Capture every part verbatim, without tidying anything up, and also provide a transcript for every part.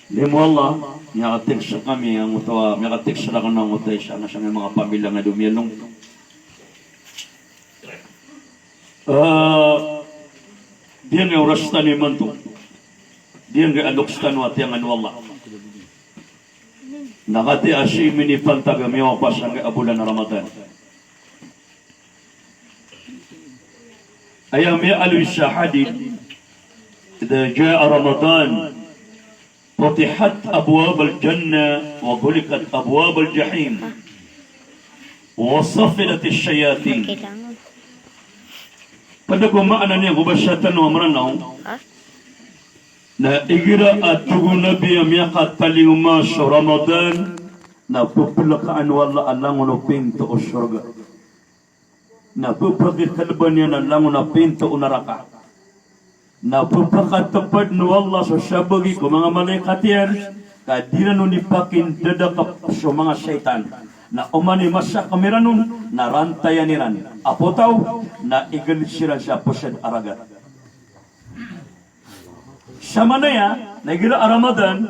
Limo Allah, miyakatext kami angkoto a, miyakatext rakn angkoto a isa na sa manga pamilya nga di miyalong. Ah, di angkai oras tano imanto. Di angkai a loks tano a tiyangan o Allah. Na katii a sii minipantag a miyawapas angkai a bolan a Ramadan. Aya miyaaloy sa hadith, "Idha jaa Ramadan, futihat abwabul jannah, wa ghuliqat abwabul jahim, wa suffidatis shayatin." Pd ko maana niyan ko basa tano a Mranaw. Na igira a tig o Nabi a miyakatalingoma so Ramadan, na pplkaan o Allah a langon o pinto o sorga. Na pphakikhlban iyan a langon a pinto o naraka. Na pphakatpdn o Allah so sabagi ko manga malaikat iyan, ka di ran on ipakindadakp so manga shaytan. Na oman i masakm iran on, na rantayan iran a potaw, na igld siran sa psad a ragat. Sa maana aya na igira a Ramadan,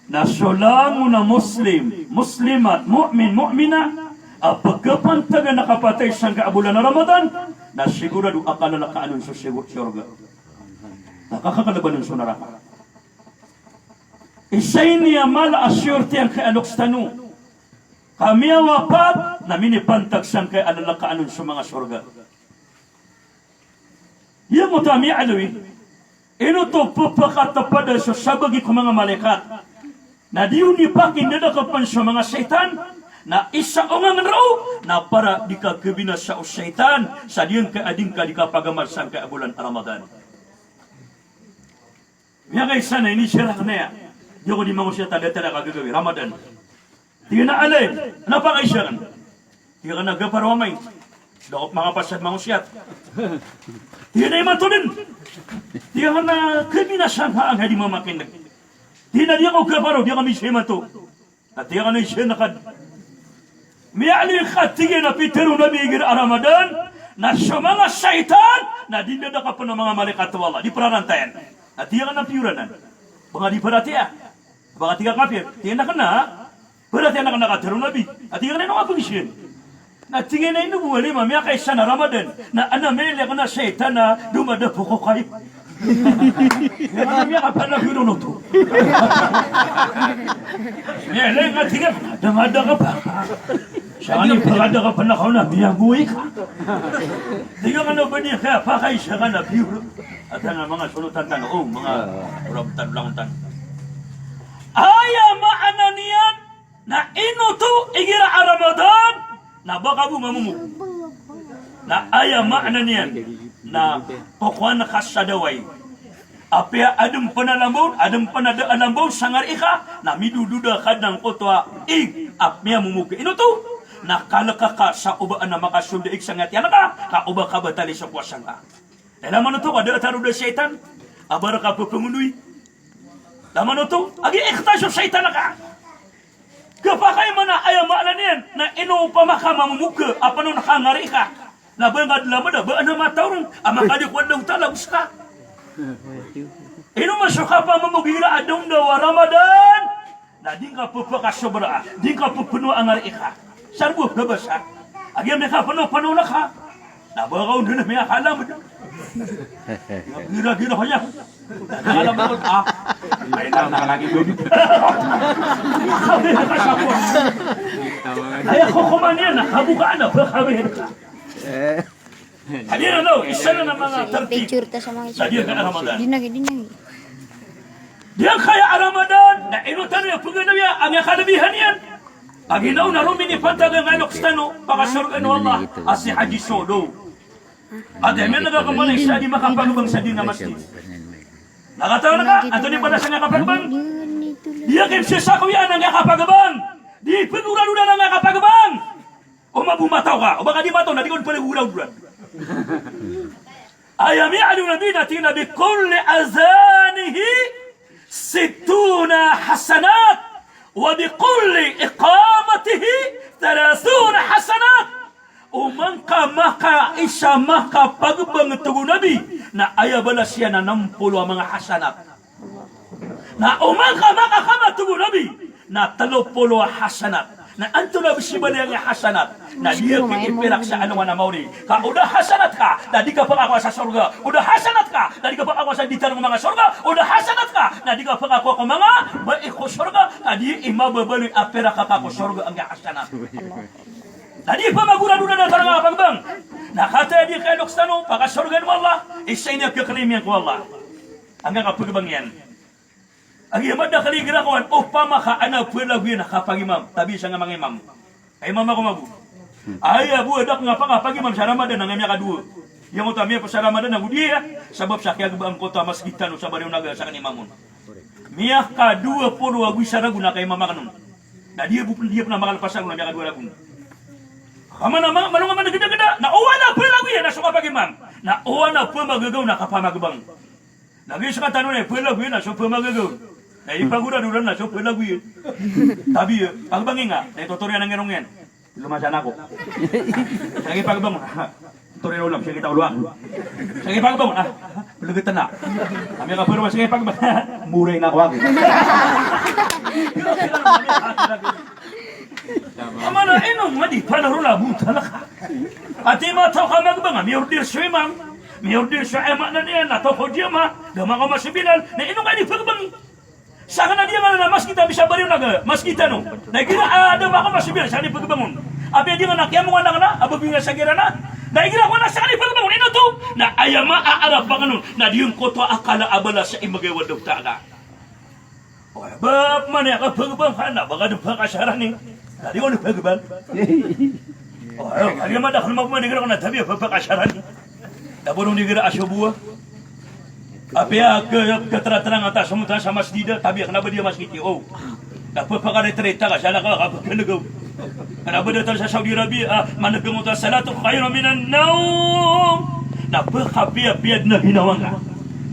na so langon a Muslim, Muslimat, mu'min, mu'mina, a pkhapantagan a kapatay sangkai a bolan a Ramadan, na sigurado a kalalakaan on so sigo-, sorga. Na kakakhlban on so naraka. Isa ini a mala a siyorti angkai a loks tano. Ka miyawapat, na minipantag sangkai a lalakaan on so manga sorga. Aya mataan a miyaaloy, ino oto pphakatpd so sabagi ko manga malaikat. Na di on ipakindadakpn so manga shaytan, na isa o ngangn roo, na para di ka khabinasa o shaytan, sa di ngka a di ngka di kapagamar sangkai a bolan a Ramadan. Miyakaisa na inisir akn aya. Di ako di mangosiyat a datar a kagagawii, Ramadan. Tig iyan a, "Alay, na pakaisa akn." Tig akn a, "Gaparo amay. Da ako makapasad mangosiyat." Tig iyan a, "Imanto dn." Tig akn a, "Khabinasa ngka angkai di mamakin'g." Tig iyan a, "Di ako gaparo, di ako misa imanto." Na tig akn a isa na kad. Miyaaloy ka tig iyan a pitharo o Nabi igira a Ramadan, na so manga shaytan, na di ndadakpn o manga malaikat o Allah, di prarantayan. Na tig akn a piyoranan. Ba nga di paratiyaya. Ba nga tig akn a piyor. Tig iyan a kna. Paratiyaya na kna katharo o Nabi. Na tig akn a ino ka pagisiyan. Na tig iyan a ino bo a lima, miyakaisa na Ramadan, na adn a mailay akn a shaytan a domadapok ko kayo. Aya kna miyakapanaw ko ino oto. Miyailay nga tig iyan a, da nga da ka pa. Sa kani pagada ka pa na kaw na miyagoy ka. Tig iyan a ba di ka pakaisa ka na piyor. At ang mga sulutan tano, o, mga urab tano, langon tano. Aya maana niyan, na ino oto igira a Ramadan, na ba ka bo mamomog. Na aya maana niyan, na kokowan ka sa dawai. Apiya adn pn a lambaw, adn pn a da a lambaw sa ngarii ka, na midododa ka dn angkoto a ig a miyamomog ka. Ino oto? Na kalk ka sa oba a makasold a ig sangkatiyan ka, ka oba ka batali so powasa ngka. Na laman oto ka da a tharoon o shaytan a ba rka pphangondoi. Laman oto a giikta so shaytan ka. Kapakay man a aya maana niyan na ino opama ka mamomog ka a pn on ka ngarii ka, na ba nga dn lamada ba adn a mataw ron a makadi ko Allahu Ta'ala go ska. Ino man so kapamamog igira a daondaw a Ramadan. Na di ngka pphakasobraa, di ngka pphanoa a ngarii ka. Sa bo a phabasa a giya miyakapanopanona ka. Na ba ka on dn a miyakalamd. Gira-gira ko niyan. Alam mo, ah. Ay, na, na, lagi ko. Ay, ako, kuman iyan, nakabuka na, baka meron ka. Adi na, no, isa na na manga tartib. Picture ta sa manga isa. Sa di na Ramadan. Di na, di na. Di na kaya a Ramadan, na ino tano iya paganaw iya, a miyakalabihan iyan. Paginaw na ron minipantagan nga loks tano, pakasorgaan o Allah, a si Haji Solo. Ati, miyan na ka kaman isa di makapagabang sa di na masjid. Na katawan ka, antonaa i pd a sangkai a kapagabang? Di ka psasakowiyaan angkai a kapagabang. Di pgoradodan angkai a kapagabang. O mabomataw ka, o ba ka di mataw na di ka on pd a goradodan. Aya miyaaloy o Nabi na tig iyan a bi kulli adhanihi sittuna hasanah, wa bi kulli iqamatihi thalathuna hasanah. Oman ka makaisa makapagabang, tig o Nabi, na aya balas iyan na nm polo a manga hasanat. Na oman ka makakamato o Nabi na telo polo a hasanat. Na antonaa i bes i baloy angkai a hasanat? Na di ka iperak sa alongan a maori. Ka o da hasanat ka, na di ka pakakowa sa sorga. O da hasanat ka, na di ka pakakowa sa detail o manga sorga. O da hasanat ka, na di ka pakakowa ko manga bai ko sorga. Na di i mababaloy a perak ka ko sorga angkai a hasanat. Na di pamagorado na da tano a kapagabang. Na kataya di kaya loks tano, pakasorgaan o Allah, isa ini a kekalimiyan ko Allah. Angkai a kapagabang iyan. Agi a madakel i girakowan, opama ka ana pelagoyan a kapagimam, tabi sangkai a manga imam. Ay, imam ako mago. Ay, abo, adak nga pakapagimam sa Ramadan, angkai a miyakadowa. Iyan oto a miyapa sa Ramadan, ago di iya, sabap sa kiyagabaan ko oto a masgit tano sa Barrio Naga, sa kanimamun. Miyakadowa polo ago isa ragon a kaimam akn on. Na di a bo, di a pn a makalepas ago na miyakadowa ragon. Kaman a ma-, malonga man a gedageda, na owan a pelagoyan a so kapagimam. Na owan a pemagagaw na kapamagabang. Lagid sekatano na pelagoyan a so pemagagaw. Na ipagorado ran a so pelagoyan. Tabi, pagabang nga, na itotoriyan a ngirong iyan. Lomasan ako. Sangkai pagabang. Toriyan o Allah, sangkai taw lowa. Sangkai pagabang. Ah, pelegetan na. Ami ka perwa sangkai pagabang. Muray na ako ako. Amana ino nga di pala ro labo talaka. Ati mataw ka magabang, miyordir so imam. Miyordir so imam na niyan, na taw ko di ama. Gama ka masabilan, na ino nga di pagabang. Sakn a di nga na masgit a bisa Barrio Naga, masgit ano. Na igira, ah, da maka masabilan, sakn i pagabang on. Apiya di nga na kiyamongan na, a ba binga sa gira na. Na igira ko na sakn i pagabang on, ino to? Na aya ma a arap akn on. Na di ngkoto a kala a balas sa imagay o Allah Ta'ala. Oy, ba, mana ka pagabang ka na, ba ka di pakasarani. Tadi ko di pagabang. Oy, kali ma da ko ma, mana ka na, tabi a pakasarani. Da bo di ka a sobo. Apiya ke, keteratera nga ta, sa mo ta sa masgit, tabi a kena ba di a masgit, oh. Da pepakaretereta ka, sala ka, ka pekelegaw. Kena ba da ta sa Saudi Arabia, ah, mana ka mo ta salatu khairun minan nawm. Na pekapiyapiya den a ginawa nga.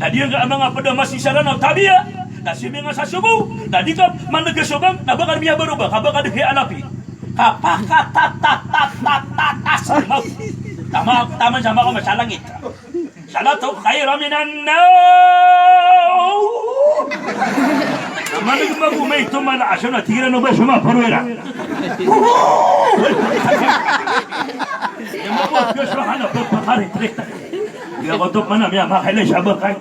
Na di nga a manga ped a masisaran a tabiya. Na sii nga sa sobo. Na di ka maneg a sobang, na ba ka di miyabaroba, ka ba ka di kaya alapi. Kapakatatatatatas. Tama, tama sa maka masalangit. Salatu khairun minan nawm. Na maneg a mago, may tomala a so na tigiran o ba so maparwera. Aya mabot ko so hana pepakaretereta. Iya ko top mana miya makailay sa bakay.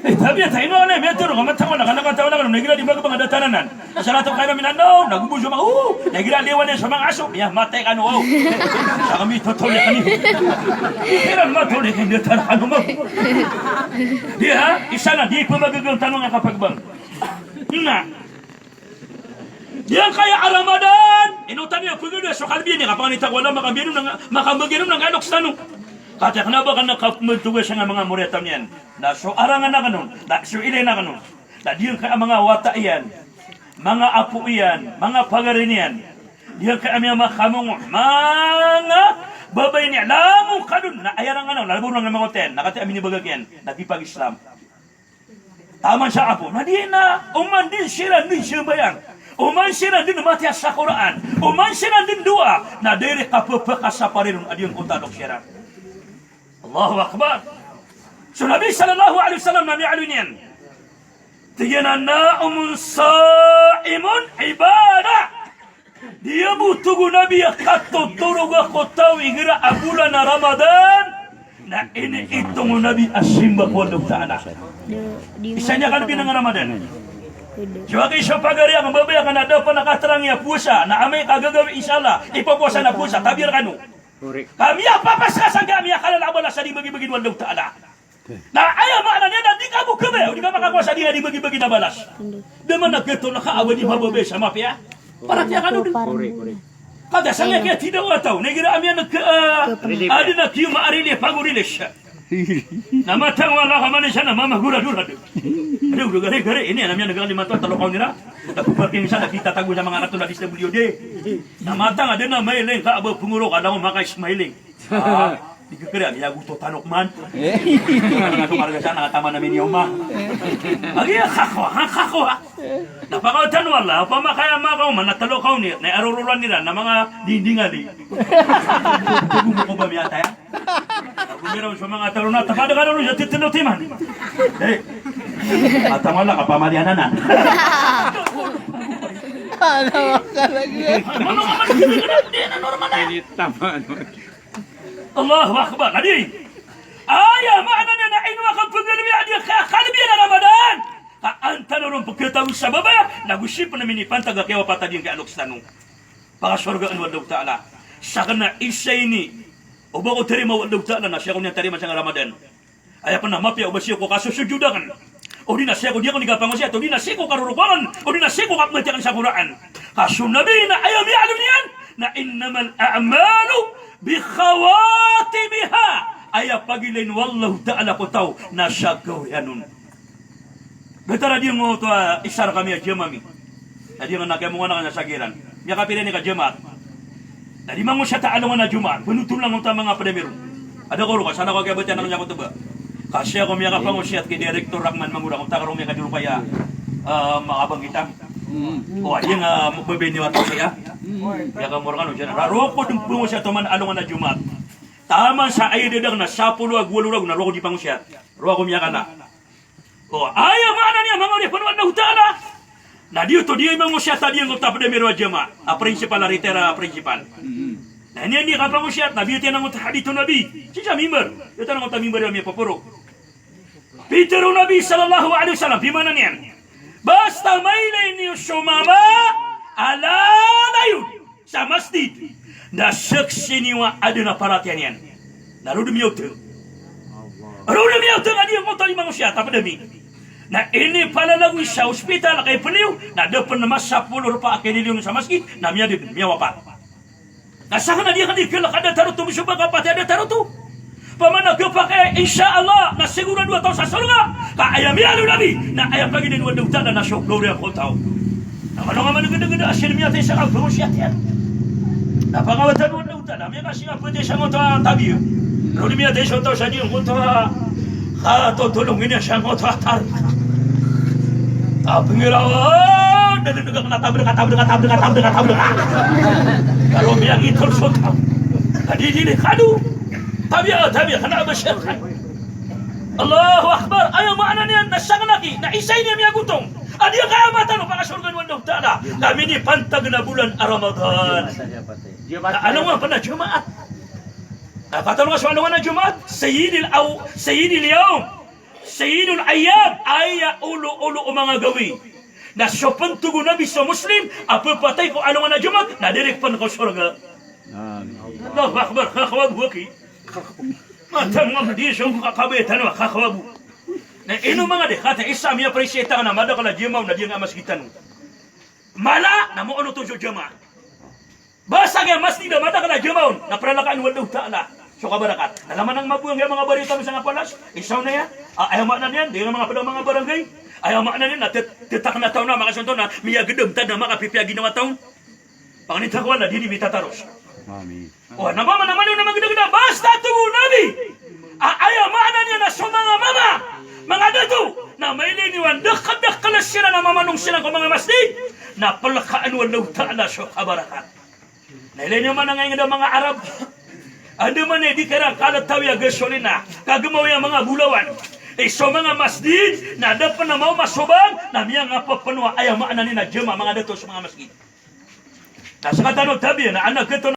Eh, tabiya tayo na, miya turo ka matawa na, kana katawa na, na igira di magabang a da tananan. Salatu khairun minan nawm, na gobo so ma, oh, na igira di wala so manga aso, miya matay kano, oh. Sa kami totol iyan kani. Igira matol iyan kani, tara kano mo. Di ha, isa na, di pemagagang tano nga kapagabang. Na. Giyangkaya a Ramadan, ino tano iya pegeda so kalbi niyan, kapanganita ko Allah, makambiyanom na, makambagiyanom na ngka loks tano. Kati a kena ba ka na kapembentoga sangkai a manga moriyataw niyan. Na so arangan akn on, na so ilay akn on. Na giyangkaya a manga wata iyan, manga apo iyan, manga pagari niyan. Giyangkaya a miyamakamongo, manga babay niyan, lamokadon, na aya arangan on, na labo ron a manga wata iyan, na kati a minibagak iyan, na kipag-Islam. Taman sa apo, na di na, oman den siran den sambayang, oman siran den matiya sa Qur'an, oman siran den doa, na di ri kapepakasaparin on a di ngkoto a loks iran. Allahu Akbar. So Nabi sallallahu alaihi wasallam na miyaaloy niyan. Tig iyan a, "Nawmun sa'imun ibadah." Di a bo, tig o Nabi, a katotorog ko taw igira a bolan a Ramadan, na iniitong o Nabi a simba ko Allah Ta'ala. Isa niyan kalbi na nga Ramadan. Siyowa ki so pagari a mababaya ka na da pn a katerang iyan a powasa, na amay ka gagawii, insha Allah, ipopowasa na powasa, tabiya rekano. Ka miyapapas ka sangkai a miyakalala a balas a di bagibagi o Allah Ta'ala. Na aya maana niyan na di ka bo kabaya, o di ka makakowa sa di, di bagibagi na balas. Da man a ketol ka a ba di mababaya sa mapiya. Paratiyaya kano den. Ka da sangkai a kiyatidawa a taw, na igira a miyaneg ka, ah, adn a kiyo maarili, pagorilis. Na matang o Allah ka manisa na mamagorado-rado. Aduh, gari-gari, ini a miyaneg ka lima taw, telo ka onira. Na parking sa, na kitatago sa manga katol a D S W D. Na matang a adn a mailing ka a ba pengoro ka, na maka-smiling. Ah, di kekere a miyagoto tanok man. Eh. Ano nga so karga sa, na taman a mini oma. Agi a kakowa, ha, kakowa. Na pakaotan o Allah, opama ka aya makaoma na telo ka onir, na arorolon iran na manga dinding ali. Gumo ko ba miyataya? Gumo iran so manga telo na, tapad ka ron sa titelo timan. Eh. At ang wala ka, pamalian anan. Ano ka lagi? Ano ka lagi? Hindi na normal na. Ini tama, ano? Allahu Akbar. Adi, aya maana niyan na ino a kapagalabi a di ka kalbi na Ramadan, ka an tano ron pagkataw sa baba, na gosip na minipantag a kiyawapata di kiyaloks tano. Pakasorgaan o Allahu Ta'ala. Sakn na isa ini o ba ko tarima o Allahu Ta'ala na sii ko niyan tarima sangkai a Ramadan. Aya pn a mapiya o ba sii ko kasosojod akn, odi na sii ko di akn di kapangosiyat, odi na sii ko karoroko akn, odi na sii ko kapmati akn sa Qur'an. Ka so Nabi na aya miyaaloy niyan na innamal a'malu bi khawatimiha. Aya pagilayn o Allahu Ta'ala ko taw na sa gawii anon. Btad a di ngkoto a isa rkami a jamaah mi. Na di ngka na kiyamongan akn sa giran. Miyakapira ini ka jamaah. Na di mangosiyat a alongan a Jumaat, pnotol na ngkoto a manga pd ami ron. Adn ko ron, ka san ako kiyabatiya akn sa khutbah. Ka sii ako miyakapangosiyat ki Director Rahman Mangura, ngkoto a karong miyakadiropaya, ah, makabangkit ami. Mm. O, adi nga, ah, mababay niyo ato siya. Mm. Miyakamorgan o siya. Raro ko dn pangosiyat oman alongan a Jumaat. Taman sa aya dadang na sapolo ago walo ragon na roo ako di pangosiyat. Roo ako miyakala. O, aya maana niyan, manga oripn o Allahu Ta'ala. Na di oto di mangosiyat a di ngkoto a pd ami ron a jamaah. A principal, a retire a principal. Mm. Na iniyan di kapangosiyat, na biyatiya na ngkoto a hadith o Nabi. Sii sa mimbar. Biyatiya na ngkoto a mimbar a miyapaporo. Pitharo o Nabi sallallahu alaihi wasallam, pimana niyan. Basta mailay niyo so mama a lalayon sa masjid, na saksi niyo a adn a paratiyaya niyan. Na roo dn miyaotng. Roo dn miyaotng a di ngkoto a di mangosiyat a pd ami. Na inipalalagoy sa ospital a kaipeliyo, na da pn masapolo rpa a kiniliyon sa masjid, na miyadn, miyawapat. Na sakn a di akn di kala ka datar oto, misoba ka pati a datar oto. Pamana khapakay, insha Allah, na sigurado a taw sa sorga. Ka aya miyaaloy o Nabi, na aya pagilayn o Allahu Ta'ala na so gawii ko taw. Na mano nga manggdgd a sii miyatay sa kapangosiyat iyan. Na pangawatan o Allahu Ta'ala, miyakasingapati sa ngkoto a tabiya. Roo dn miyatay so taw sa di ngkoto a katotolong iyan sa ngkoto a tar. Tapi ngiraw, dn dn ka na tabrk, tabrk, tabrk, tabrk, tabrk. Kalo miyangitol so taw. Adi di ni kado. Tabiya, tabiya, kna ba siya. Allahu Akbar. Aya maana niyan na sangnaki, na isa ini a miyagotong. Adi a kaya mata no, pakasorgaan o Allahu Ta'ala. Kami di pantag na bulan a Ramadan. Na alongan pn a Jumaat. Na patanonga so alongan a Jumaat, sayyidil aw-, sayyidil yawm, sayyidul ayyam, aya olo-olo o manga gawii. Na so pantag o Nabi so Muslim a pphantay ko alongan a Jumaat, na direk pn ko sorga. Amin. Allahu Akbar, kakawabo aki. Matang ngam di so kakabaya tano, kakawabo. Na ino manga di, kata isa a miya-appreciate tano na madakl a jamaah on na di nga masgit tano. Mala na maono oto so jamaah. Basta giya masgit a madakl a jamaah on, na plalakaan o Allahu Ta'ala so kabarakat. Na laman ang mabuang giya manga barita mi sa nga palas, isa on aya, a, aya maana niyan, di nga manga pd a manga barangay, aya maana niyan, na tet-, tetak na taw na, makasonto na, miyagdam tad na makapipiya ginawa taw. Pangni taw ko Allah, di di mitataros. Amin. O, na mama na maliyo na magdagda, basta tig o Nabi. A, aya maana niyan na so manga mama, manga dato, na mailay niyo a dakdakl siran a mamanong siran ko manga masgit, na plkaan o Allahu Ta'ala so kabarakat. Na ilay niyo man a ngka ingd a manga Arab. Andamanaya i di kiran kaltawi a gasolina, kagmawi a manga bolawan. I so manga masgit, na da pn a maoma so bang, na miyangapapnowa, aya maana niyan na jamaah, manga dato, so manga masgit. Na sktano tabiya na anak ito